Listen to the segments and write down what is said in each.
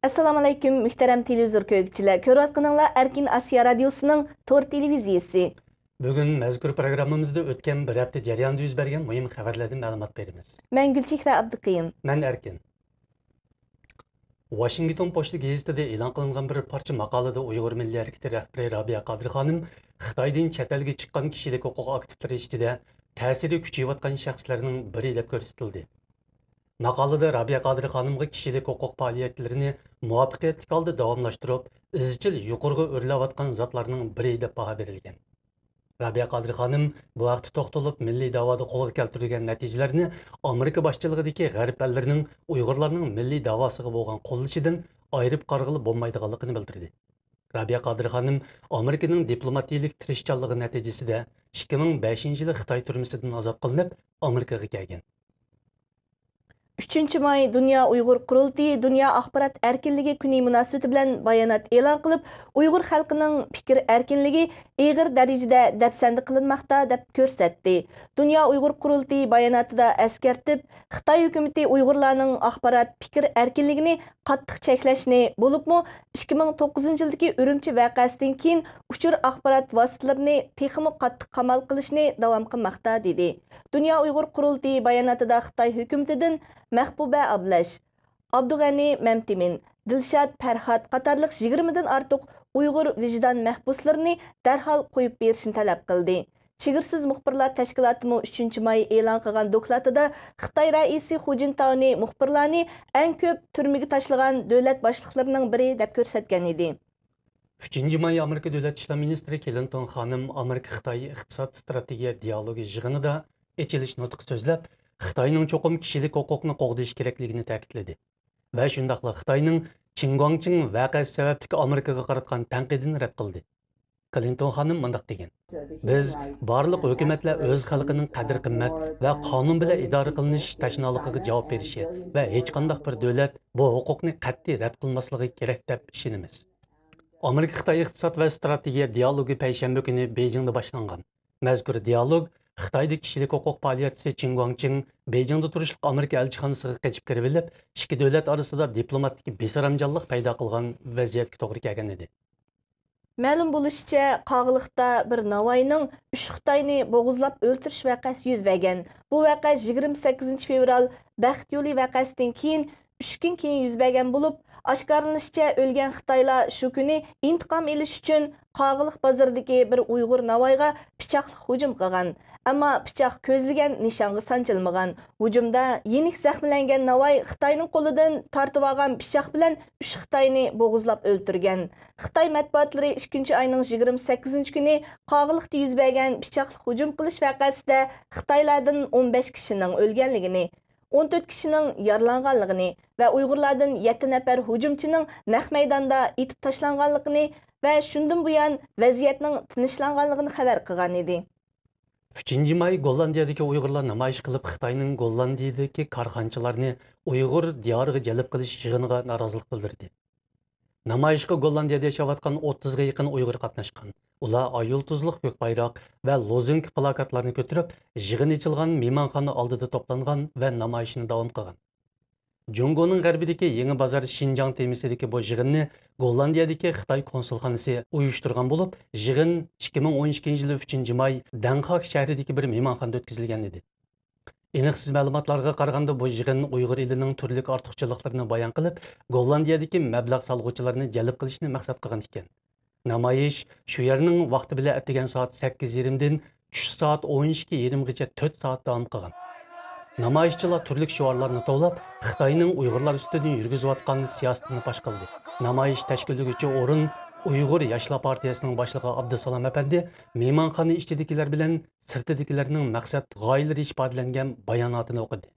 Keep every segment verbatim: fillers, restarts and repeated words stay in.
ئەسسالامۇئەلەيكۇم، مۇھتەرەم تېلېۋىزور كۆرگۈچىلەر! كۆرۈۋاتقىنىڭلار ئەركىن ئاسىيا رادىيوسىنىڭ تور تېلېۋىزىيىسى. بۈگۈن مەزكۇر پروگراممىمىزدا ئۆتكەن بىر ھەپتە جەريانىدا يۈز بەرگەن مۇھىم خەۋەرلەردىن مەلۇمات بېرىمىز. مەن گۈلچېھرە ئابدۇقېيۇم. مەن ئەركىن. ۋاشىنگتون پوستا گېزىتىدە ئېلان قىلىنغان بىر پارچە ماقالىدە ئۇيغۇر مىللىي ھەرىكىتى رەھبىرى رابىيە قادىر خانىم خىتايدىن چەت ئەلگە چىققان كىشىلىك ھوقۇق ئاكتىپلىرى ئىچىدە تەسىرى كۈچىيىۋاتقان شەخسلەرنىڭ بىرى دەپ كۆرسىتىلدى. ماقالىدە رابىيە قادىر خانىمغا كىشىلىك ھوقۇق پائالىيەتلىرىنى مۇۋەپپەقىيەتلىك ھالدا داۋاملاشتۇرۇپ، ئىزچىل يۇقىرىغا ئۆرلەۋاتقان زاتلارنىڭ بىرى دەپ باھا بېرىلگەن. رابىيە قادىر خانىم بۇ ھەقتە توختىلىپ، مىللىي داۋادا قولغا كەلتۈرۈلگەن نەتىجىلەرنى ئامېرىكا باشچىلىقىدىكى غەرب ئەللىرىنىڭ ئۇيغۇرلارنىڭ مىللىي داۋاسىغا بولغان قوللىشىدىن ئايرىپ قارىغىلى بولمايدىغانلىقىنى بىلدۈردى. رابىيە قادىر خانىم ئامېرىكىنىڭ دىپلوماتىيىلىك تىرىشچانلىقى نەتىجىسىدە ئىككى مىڭ بەشىنچى يىلى خىتاي تۈرمىسىدىن ئازاد قىلىنىپ، ئامېرىكىغا كەلگەن. ئۈچىنچى ماي، دۇنيا ئۇيغۇر قۇرۇلتىيى دۇنيا ئاخبارات ئەركىنلىكى كۈنى مۇناسىۋىتى بىلەن بايانات ئېلان قىلىپ، ئۇيغۇر خەلقىنىڭ پىكىر ئەركىنلىكى ئېغىر دەرىجىدە دەپسەندە قىلىنماقتا، دەپ كۆرسەتتى. دۇنيا ئۇيغۇر قۇرۇلتىيى باياناتىدا ئەسكەرتىپ، خىتاي ھۆكۈمىتى ئۇيغۇرلارنىڭ ئاخبارات پىكىر ئەركىنلىكىنى قاتتىق چەكلەشنى، بولۇپمۇ ئىككى مىڭ توققۇزىنچى يىلدىكى ئۈرۈمچى ۋەقەسىدىن كېيىن ئۇچۇر ئاخبارات ۋاسىتىلىرىنى تېخىمۇ قاتتىق قامال قىلىشنى داۋام قىلماقتا، دېدى. دۇنيا ئۇيغۇر قۇرۇلتىيى باياناتىدا خىتاي ھۆكۈمىتىدىن مەھبۇبە ئابلەش، ئابدۇغەنى مەمتىمىن، دىلشات پەرھات قاتارلىق يىگىرمىدىن ئارتۇق ئۇيغۇر ۋىجدان مەھبۇسلىرىنى دەرھال قويۇپ بېرىشنى تەلەپ قىلدى. چېگرىسىز مۇخبىرلار تەشكىلاتىمۇ ئۈچىنچى ماي ئېلان قىلغان دوكلاتىدا خىتاي رەئىسى خۇ جىنتاۋنى مۇخبىرلارنى ئەڭ كۆپ تۈرمىگە تاشلىغان دۆلەت باشلىقلىرىنىڭ بىرى دەپ كۆرسەتكەن ئىدى. ئۈچىنچى ماي ئامېرىكا دۆلەت ئىشلار مىنىستىرى كلىنتون خانىم ئامېرىكا خىتاي ئىقتىساد ئىستراتېگىيە دىئالوگى يىغىنىدا ئېچىلىش نۇتقى سۆزلەپ، خىتاينىڭ چوقۇم كىشىلىك ھوقۇقنى قوغدىشى كېرەكلىكىنى تەكىتلىدى ۋە شۇنداقلا خىتاينىڭ چىن گۇاڭچىڭ ۋەقەسى سەۋەبلىك ئامېرىكىغا قاراتقان تەنقىدىنى رەت قىلدى. كلىنتون خانىم مۇنداق دېگەن: بىز، بارلىق ھۆكۈمەتلەر ئۆز خەلقىنىڭ قەدىر-قىممەت ۋە قانۇن بىلەن ئىدارە قىلىنىش تەشنالىقىغا جاۋاب بېرىشى ۋە ھېچقانداق بىر دۆلەت بۇ ھوقۇقنى قەتئىي رەت قىلماسلىقى كېرەك دەپ ئىشىنىمىز. ئامېرىكا-خىتاي ئىقتىساد ۋە ئىستراتېگىيە دىئالوگى پەيشەنبە كۈنى بېيجىڭدا باشلانغان. مەزكۇر دىئالوگ خىتايدا كىشىلىك ھوقۇق پائالىيەتچىسى چىن گۇاڭچىڭ بېيجىڭدا تۇرۇشلۇق ئامېرىكا ئەلچىخانىسىغا قېچىپ كىرىۋېلىپ، ئىككى دۆلەت ئارىسىدا دىپلوماتىك بېسىرامچانلىق پەيدا قىلغان ۋەزىيەتكە توغرا كەلگەن ئىدى. مەلۇم بولۇشىچە، قاغىلىقتا بىر ناۋاينىڭ ئۈچ خىتاينى بوغۇزلاپ ئۆلتۈرۈش ۋەقەسى يۈز بەرگەن. بۇ ۋەقە يىگىرمە سەككىزىنچى فېۋرال بەخت يولى ۋەقەسىدىن كېيىن ئۈچ كۈن كېيىن يۈز بەرگەن بولۇپ، ئاشكارىلىنىشىچە، ئۆلگەن خىتايلار شۇ كۈنى ئىنتىقام ئېلىش ئۈچۈن قاغىلىق بازىرىدىكى بىر ئۇيغۇر ناۋايغا پىچاقلىق ھۇجۇم قىلغان. ئەمما پىچاق كۆزلىگەن نىشانغا سانجىلمىغان. ھۇجۇمدا يېنىك زەخىملەنگەن ناۋاي خىتاينىڭ قولىدىن تارتىۋالغان پىچاق بىلەن ئۈچ خىتاينى بوغۇزلاپ ئۆلتۈرگەن. خىتاي مەتبۇئاتلىرى ئىككىنچى ئاينىڭ يىگىرمە سەككىزىنچى كۈنى قاغىلىقتا يۈز بەرگەن پىچاقلىق ھۇجۇم قىلىش ۋەقەسىدە خىتايلاردىن ئون بەش كىشىنىڭ ئۆلگەنلىكىنى، ئون تۆت كىشىنىڭ يارىلانغانلىقىنى ۋە ئۇيغۇرلاردىن يەتتە نەپەر ھۇجۇمچىنىڭ نەق مەيداندا ئېتىپ تاشلانغانلىقىنى ۋە شۇندىن بۇيان ۋەزىيەتنىڭ تىنچلانغانلىقىنى خەۋەر قىلغان ئىدى. ئۈچىنچى ماي گوللاندىيەدىكى ئۇيغۇرلار نامايىش قىلىپ، خىتاينىڭ گوللاندىيەدىكى كارخانىچىلارنى ئۇيغۇر دىيارىغا جەلپ قىلىش يىغىنىغا نارازىلىق بىلدۈردى. نامايىشقا گوللاندىيەدە ياشاۋاتقان ئوتتۇزغا يېقىن ئۇيغۇر قاتناشقان. ئۇلار ئاي يۇلتۇزلۇق كۆك بايراق ۋە لوزۇنكا پىلاكاتلارنى كۆتۈرۈپ، يىغىن ئېچىلغان مېھمانخانا ئالدىدا توپلانغان ۋە نامايىشنى داۋام قىلغان. جۇڭگونىڭ غەربىدىكى يېڭى بازار شىنجاڭ تېمىسىدىكى بۇ يىغىننى گوللاندىيەدىكى خىتاي كونسۇلخانىسى ئۇيۇشتۇرغان بولۇپ، يىغىن ئىككى مىڭ ئون ئىككىنچى يىلى ئۈچىنچى ماي دەڭخاك شەھىرىدىكى بىر مېھمانخانىدا ئۆتكۈزۈلگەن ئىدى. ئېنىقسىز مەلۇماتلارغا قارىغاندا، بۇ يىغىن ئۇيغۇر ئېلىنىڭ تۈرلۈك ئارتۇقچىلىقلىرىنى بايان قىلىپ، گوللاندىيەدىكى مەبلەغ سالغۇچىلارنى جەلپ قىلىشنى مەقسەت قىلغان ئىكەن. نامايىش شۇ يەرنىڭ ۋاقتى بىلەن ئەتىگەن سائەت سەككىز يېرىمدىن چۈش سائەت ئون ئىككى يېرىمغىچە تۆت سائەت داۋام قىلغان. نامايىشچىلار تۈرلۈك شوئارلارنى توۋلاپ، خىتاينىڭ ئۇيغۇرلار ئۈستىدىن يۈرگۈزۈۋاتقان سىياسىتىنى پاش قىلدى. نامايىش تەشكىللىگۈچى ئورۇن ئۇيغۇر ياشلار پارتىيەسىنىڭ باشلىقى ئابدۇسالام ئەپەندى مېھمانخانا ئىچىدىكىلەر بىلەن سىرتىدىكىلەرنىڭ مەقسەت غايىلىرى ئىپادىلەنگەن باياناتىنى ئوقۇدى.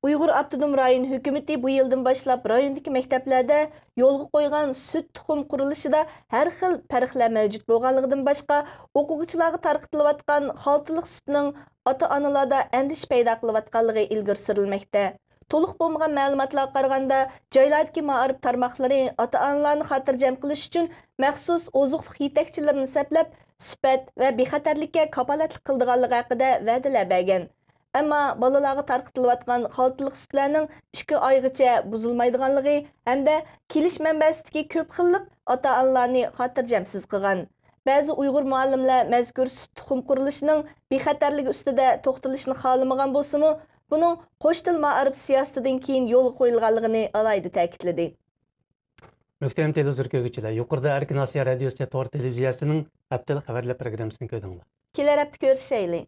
ئۇيغۇر ئاپتونوم رايون ھۆكۈمىتى بۇ يىلدىن باشلاپ رايوندىكى مەكتەپلەردە يولغا قويغان سۈت تۇخۇم قۇرۇلۇشىدا ھەر خىل پەرقلەر مەۋجۇت بولغانلىقىدىن باشقا، ئوقۇغۇچىلارغا تارقىتىلىۋاتقان خالتىلىق سۈتنىڭ ئاتا-ئانىلاردا ئەندىشە پەيدا قىلىۋاتقانلىقى ئىلگىرى سۈرۈلمەكتە. تولۇق بولمىغان مەلۇماتلارغا قارىغاندا، جايلاردىكى مائارىپ تارماقلىرى ئاتا-ئانىلارنى خاتىرجەم قىلىش ئۈچۈن مەخسۇس ئوزۇقلۇق يېتەكچىلىرىنى سەپلەپ، سۈپەت ۋە بىخەتەرلىككە كاپالەتلىك قىلىدىغانلىقى ھەققىدە ۋەدىلەر بەرگەن. ئەمما بالىلارغا تارقىتىلىۋاتقان خالتىلىق سۈتلەرنىڭ ئىككى ئايغىچە بۇزۇلمايدىغانلىقى ھەمدە كېلىش مەنبەسىدىكى كۆپ خىللىق ئاتا-ئانىلارنى خاتىرجەمسىز قىلغان. بەزى ئۇيغۇر مۇئەللىملەر مەزكۇر سۈت تۇخۇم قۇرۇلۇشىنىڭ بىخەتەرلىكى ئۈستىدە توختىلىشنى خالىمىغان بولسىمۇ، بۇنىڭ قوش تىل مائارىپى سىياسىتىدىن كېيىن يولغا قويۇلغانلىقىنى ئالاھىدە تەكىتلىدى. مۆھتەرەم تېلېۋىزور كۆرگۈچىلەر، يۇقىرىدا ئەركىن ئاسىيا رادىيوسى تور تېلېۋىزىيەسىنىڭ ھەپتىلىك خەۋەرلەر پروگراممىسىنى كۆردۈڭلار. كېلەر ھەپتە كۆرۈشەيلى.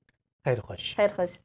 خەير خوش. خەير خوش.